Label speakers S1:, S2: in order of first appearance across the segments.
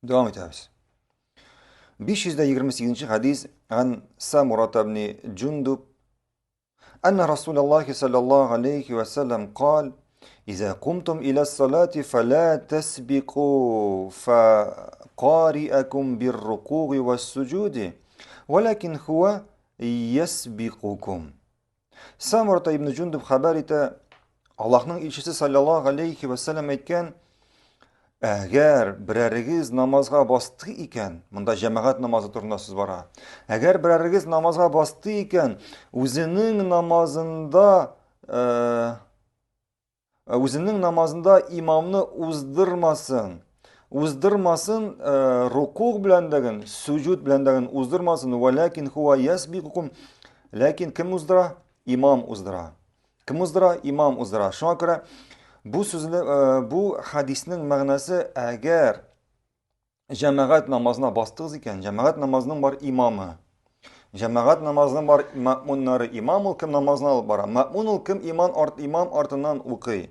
S1: Дәвам итәбез. 528 хәдис ан Самурата ибн Джундуб أن رسول الله صلى الله عليه وسلم قال إذا قمتم إلى الصلاة فلا تسبقوا فقارئكم بالركوع والسجود ولكن هو يسبقكم. Самурата ибн Джундуб хәбәр итә, Аллаһның илчесе саллаллаһу алейхи ва саллям әйткән, әгәр берәрегез намазга басты икән, монда җәмәгать намазы турында сүз бара. Әгәр берәрегез намазга басты икән, үзенең намазында э, Үзенең намазында имамны уздырмасын. Уздырмасын э, рукуг белән дәген, суҗуд белән дәген уздырмасын. Валякин хуа ясбикукум. Ләкин кем уздыра? Имам уздыра. Кем уздыра? Имам уздыра. Шуңа күрә бу сүзне, э, бу хадиснең мәгънәсе әгәр җәмәгать намазына бастыгыз икән, җәмәгать намазының бар имамы. Җәмәгать намазының бар мәэмуннары. Имам ул кем намазны алып бара? Мәэмун ул кем иман арт имам артыннан укый.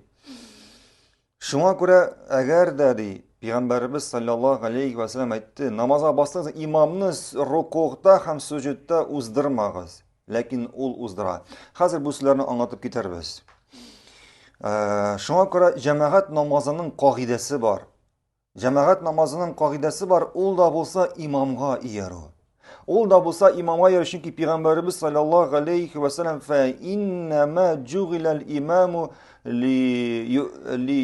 S1: Шуңа күрә әгәр дә ди, Пәйгамбәребез саллаллаһу алейхи ва саллям әйтте, намазга бастыгыз, имамны рукугта һәм суҗудта уздырмагыз. Ләкин ул уздыра. Хәзер бу сүзләрне аңлатып китәрбез. Э, шуңа күрә җәмәгать намазының кагыйдәсе бар. Җәмәгать намазының кагыйдәсе бар, ул да булса имамга иярү. Ул да булса имамга иярү, чөнки пәйгамбәребез саллаллаһу алейхи ва саллям фа иннама җугилал имаму ли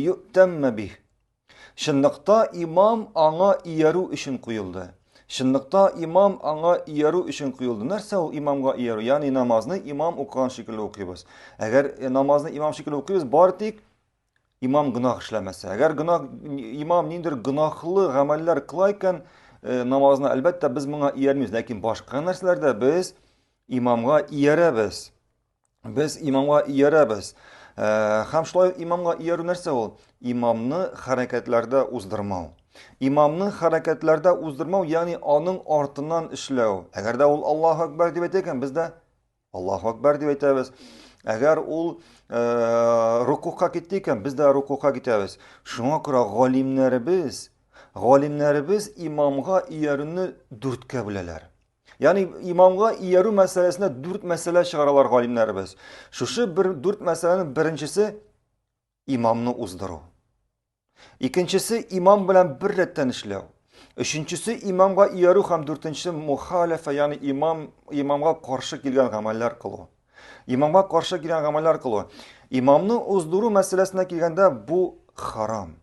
S1: ю'тамма бих. Чынлыкта имам аңа иярү өчен куелды. Чынлыкта имам аңа иярү өчен куелды. Нәрсә ул имамга иярү? Ягъни намазны имам укыган шикелле укыйбыз. Әгәр намазны имам шикелле укыйбыз, бары тик имам гөнаһ эшләмәсә. Әгәр гөнаһ имам ниндер гөнаһлы гамәлләр кыла икән, э, намазына әлбәттә без моңа иярмибез, ләкин башка нәрсәләрдә без имамга иярәбез. Без имамга иярәбез. Э, һәм шулай имамга иярү нәрсә ул? Имамны хәрәкәтләрдә уздырмау. Имамны хәрәкәтләрдә уздырмау, ягъни аның артыннан эшләү. Әгәр дә ул Аллаһу акбар дип әйтә икән, без дә Аллаһу акбар дип әйтәбез. Әгәр ул э, рукукка китте икән, без дә рукукка китәбез. Шуңа күрә галимнәребез, галимнәребез имамга иярүне дүрткә бүләләр. Ягъни имамга иярү мәсьәләсенә дүрт мәсьәлә чыгаралар галимнәребез. Шушы бер дүрт мәсьәләнең беренчесе имамны уздыру. Икенчесе имам белән бер рәттән эшләү. Өченчесе имамга иярү һәм дүртенчесе мухалифа, ягъни имам имамга каршы килгән гамәлләр кылу. Имамга каршы килгән гамәлләр кылу. Имамны уздыру мәсьәләсенә килгәндә бу харам.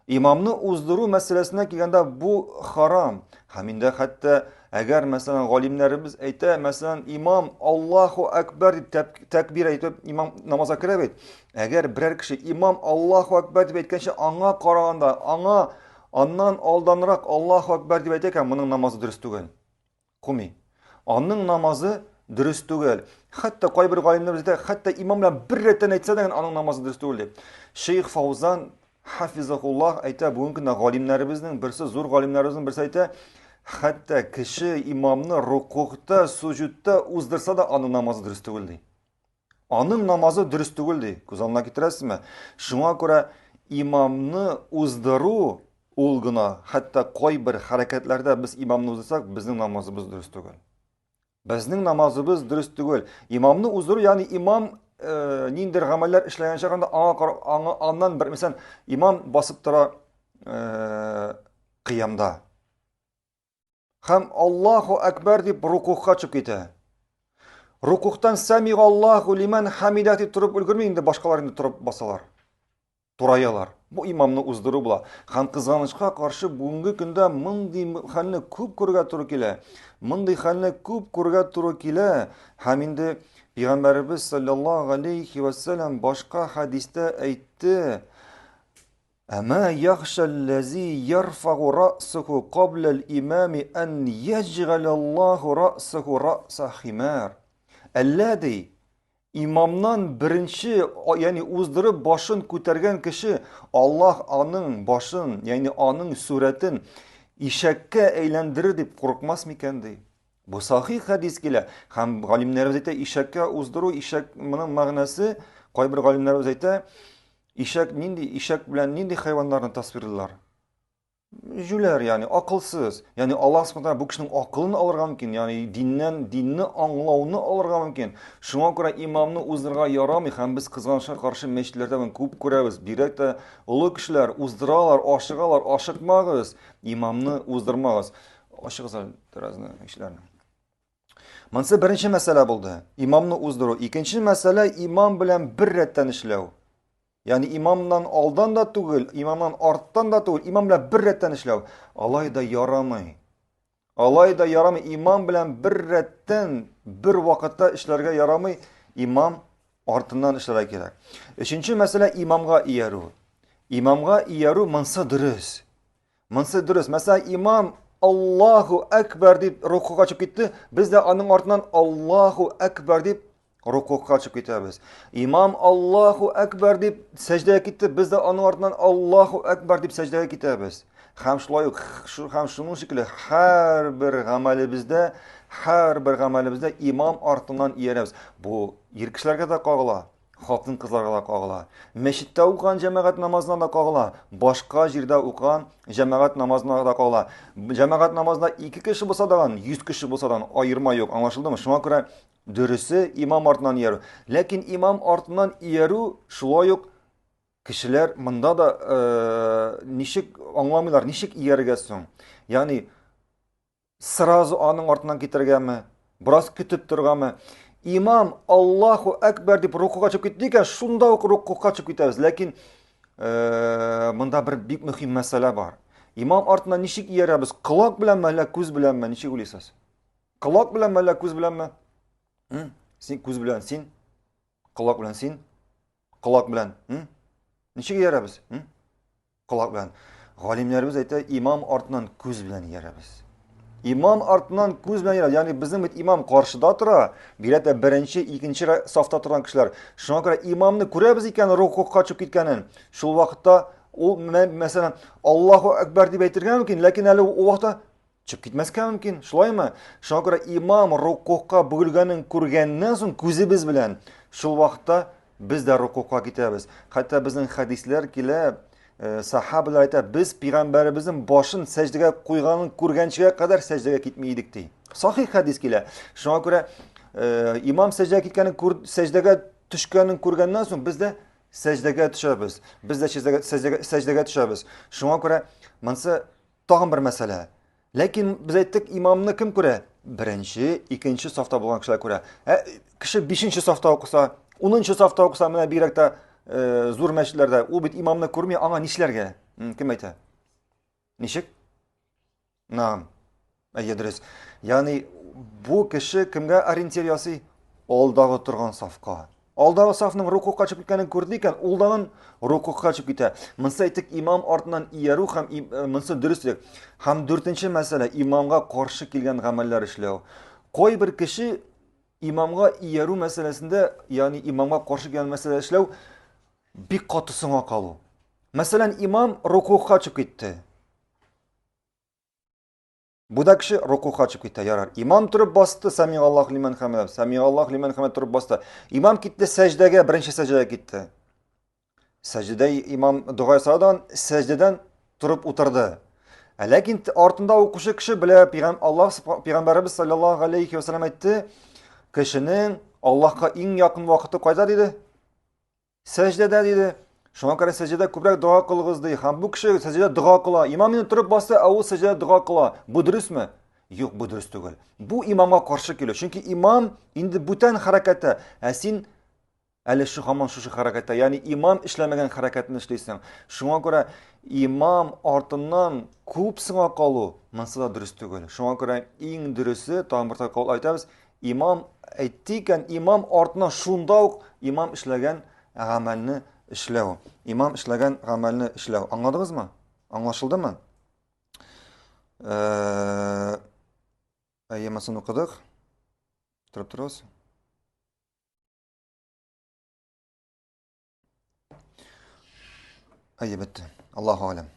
S1: Имамны уздыру мәсьәләсенә килгәндә бу харам. Һәм инде хәтта әгәр мәсәлән галимнәребез әйтә, мәсәлән имам Аллаһу акбар дип тәкбир әйтеп имам намазга керә бит. Әгәр берәр кеше имам Аллаһу акбар дип әйткәнче аңа караганда, аңа аннан алданрак Аллаһу акбар дип әйтә икән, моның намазы дөрес түгел. Куми. Аның намазы дөрес түгел. Хәтта кайбер галимнәр әйтә, хәтта имам белән бер рәттән әйтсә дә, аның намазы дөрес түгел дип. Шейх Фаузан хафизахуллах әйтә, бүгенге көндә галимнәребезнең берсе, зур галимнәребезнең берсе әйтә, хәтта кеше имамны рукугта, суҗудта уздырса да, аның намазы дөрес түгел ди. Аның намазы дөрес түгел ди. Күз алдына китерәсезме? Шуңа күрә имамны уздыру ул гына, хәтта кайбер хәрәкәтләрдә без имамны уздырсак, безнең намазыбыз дөрес түгел. Безнең намазыбыз дөрес түгел. Имамны уздыру, ягъни имам э, ниндер гамәлләр эшләгән чагында аңа, аңа аннан бер мәсәлән, имам басып тора э, кыямда. Һәм Аллаһу әкбәр дип рукухка чыгып китә. Рукухтан сәмига Аллаһу лиман хамида дип торып өлгерми инде башкалар инде торып басалар. Тураялар. Бу имамны уздыру була. Һәм кызганычка каршы бүгенге көндә мондый хәлне күп күрергә туры килә. Мондый хәлне күп күрергә туры килә. Һәм инде Пәйгамбәребез саллаллаһу алейхи ва саллям башка хәдистә әйтте. Әмә яхшәлләзи ярфагу рәсәху кабләл имами ән яҗгаләллаһу рәсәху рәсә химар. Әллә ди, имамнан беренче, ягъни уздырып башын күтәргән кеше, Аллаһ аның башын, ягъни аның сурәтен ишәккә әйләндерер дип курыкмас микән ди. Бу сахих хәдис килә. Һәм галимнәребез әйтә, ишәккә уздыру, ишәк моның мәгънәсе, кайбер галимнәребез әйтә, ишәк нинди, ишәк белән нинди хайваннарны тасвирлыйлар? Җүләр, ягъни акылсыз. Ягъни Аллаһ субхана бу кешенең акылын алырга мөмкин, ягъни диннән динне аңлауны алырга мөмкин. Шуңа күрә имамны уздырырга ярамый һәм без кызганычка каршы мәчетләрдә моны күп күрәбез. Бигрәк тә олы кешеләр уздыралар, ашыгалар, ашыкмагыз, имамны уздырмагыз. Ачыгыз әле тәрәзне, кешеләрне. Монысы беренче мәсьәлә булды. Имамны уздыру. Икенче мәсьәлә имам белән бер рәттән эшләү. Ягъни имамнан алдан да түгел, имамнан арттан да түгел, имам белән бер рәттән эшләү. Алай да ярамый. Алай да ярамый. Имам белән бер рәттән бер вакытта эшләргә ярамый. Имам артыннан эшләргә кирәк. Өченче мәсьәлә имамга иярү. Имамга иярү монсы дөрес. Монсы дөрес. Мәсәлән, имам Аллаһу әкбәр дип рукуга чыгып китте, без дә аның артыннан Аллаһу әкбәр дип рукуга чыгып китәбез. Имам Аллаһу әкбәр дип сәҗдәгә китте, без дә аның артыннан Аллаһу әкбәр дип сәҗдәгә китәбез. Һәм шулай ук, һәм шуның шикелле һәрбер гамәлебездә, һәрбер гамәлебездә имам артыннан иярәбез. Бу ир кешеләргә дә кагыла, хатын-кызларга да кагыла. Мәчеттә укыган җәмәгать намазына да кагыла, башка җирдә укыган җәмәгать намазына да кагыла. Җәмәгать намазында ике кеше булса да, 100 кеше булса да аерма юк, аңлашылдымы? Шуңа күрә дөресе имам артыннан иярү. Ләкин имам артыннан иярү шулай ук кешеләр монда да э, ничек аңламыйлар, ничек иярергә соң? Ягъни сразу аның артыннан китергәме, бераз көтеп торгамы? Имам Аллаху әкбәр дип рукуга чыгып китте икән, шунда ук рукуга чыгып китәбез. Ләкин э, монда бер бик мөһим мәсьәлә бар. Имам артыннан ничек иярәбез? Колак беләнме, әллә күз беләнме? Ничек уйлыйсыз? Колак беләнме, әллә күз беләнме? Син күз белән, син колак белән, син колак белән. Ничек иярәбез? Колак белән. Галимнәребез әйтә, имам артыннан күз белән иярәбез. Имам артыннан күз белән иярәбез. Ягъни безнең бит имам каршыда тора, бигрәк тә беренче, икенче сафта торган кешеләр. Шуңа күрә имамны күрәбез икән, рукугка төшеп киткәнен. Шул вакытта ул, мәсәлән, Аллаһу әкбәр дип әйтергә мөмкин, ләкин әле ул вакытта Чыгып китмәскә мөмкин, шулаймы? Шуңа күрә имам рукугка бөгелгәнен күргәннән соң күзебез белән шул вакытта без дә рукугка китәбез. Хәтта безнең хәдисләр килә, э, сахабалар әйтә, без пәйгамбәребезнең башын сәҗдәгә куйганын күргәнчегә кадәр сәҗдәгә китми идек ди. Сахих хәдис килә. Шуңа күрә э, имам сәҗдәгә киткәнен күр, сәҗдәгә төшкәнен күргәннән соң без дә сәҗдәгә төшәбез. Без дә сәҗдәгә, сәҗдәгә, сәҗдәгә төшәбез. Шуңа күрә монысы Тагын бер мәсьәлә. Ләкин без әйттек, имамны кем күрә? Беренче, икенче сафта булган кешеләр күрә. Ә кеше бишенче сафта укыса, унынчы сафта укыса, менә бигрәк тә э, зур мәчетләрдә, ул бит имамны күрми, аңа нишләргә? Кем әйтә? Ничек? Наам. Әйе, дөрес. Ягъни бу кеше кемгә ориентир ясый? Алдагы торган сафка. Алдагы сафның рукугка чыгып киткәнен күрде икән, ул дагын рукугка чыгып китә. Монысы әйтик, имам артыннан иярү һәм э, монысы дөреслек. Һәм дүртенче мәсьәлә, имамга каршы килгән гамәлләр эшләү. Кайбер кеше имамга иярү мәсьәләсендә, ягъни имамга каршы килгән мәсьәлә эшләү бик каты соңа калу. Мәсәлән, имам рукугка чыгып китте. Бу да кеше рукуга чыгып китә, ярар. Имам торып басты, сәмигаллаһу лиман хамида, сәмигаллаһу лиман хамида торып басты. Имам китте сәҗдәгә, беренче сәҗдәгә китте. Сәҗдәдә имам дога ясадан, сәҗдәдән торып утырды. Ә ләкин артында укучы кеше белә, пигам Аллаһ пәйгамбәребез саллаллаһу алейхи ва саллям әйтте, кешенең Аллаһка иң якын вакыты кайда диде? Сәҗдәдә диде. Шуңа күрә сәҗдәдә күбрәк дога кылыгыз ди. Һәм бу кеше сәҗдәдә дога кыла. Имам инде торып басты, ә ул сәҗдәдә дога кыла. Бу дөресме? Юк, бу дөрес түгел. Бу имамга каршы килү. Чөнки имам инде бүтән хәрәкәттә, ә син әле шу һаман шушы хәрәкәттә. Ягъни имам эшләмәгән хәрәкәтне эшлисең. Шуңа күрә имам артыннан күп соңа калу монысы да дөрес түгел. Шуңа күрә иң дөресе, тагын бер тапкыр әйтәбез, Имам әйтте икән, имам артына шунда ук имам эшләгән гамәлне эшләү. Имам эшләгән гамәлне эшләү. Аңладыгызмы? Аңлашылдымы? Э, әйе, монысын укыдык. Торып торыгыз. Әйе, бетте. Аллаһу алям.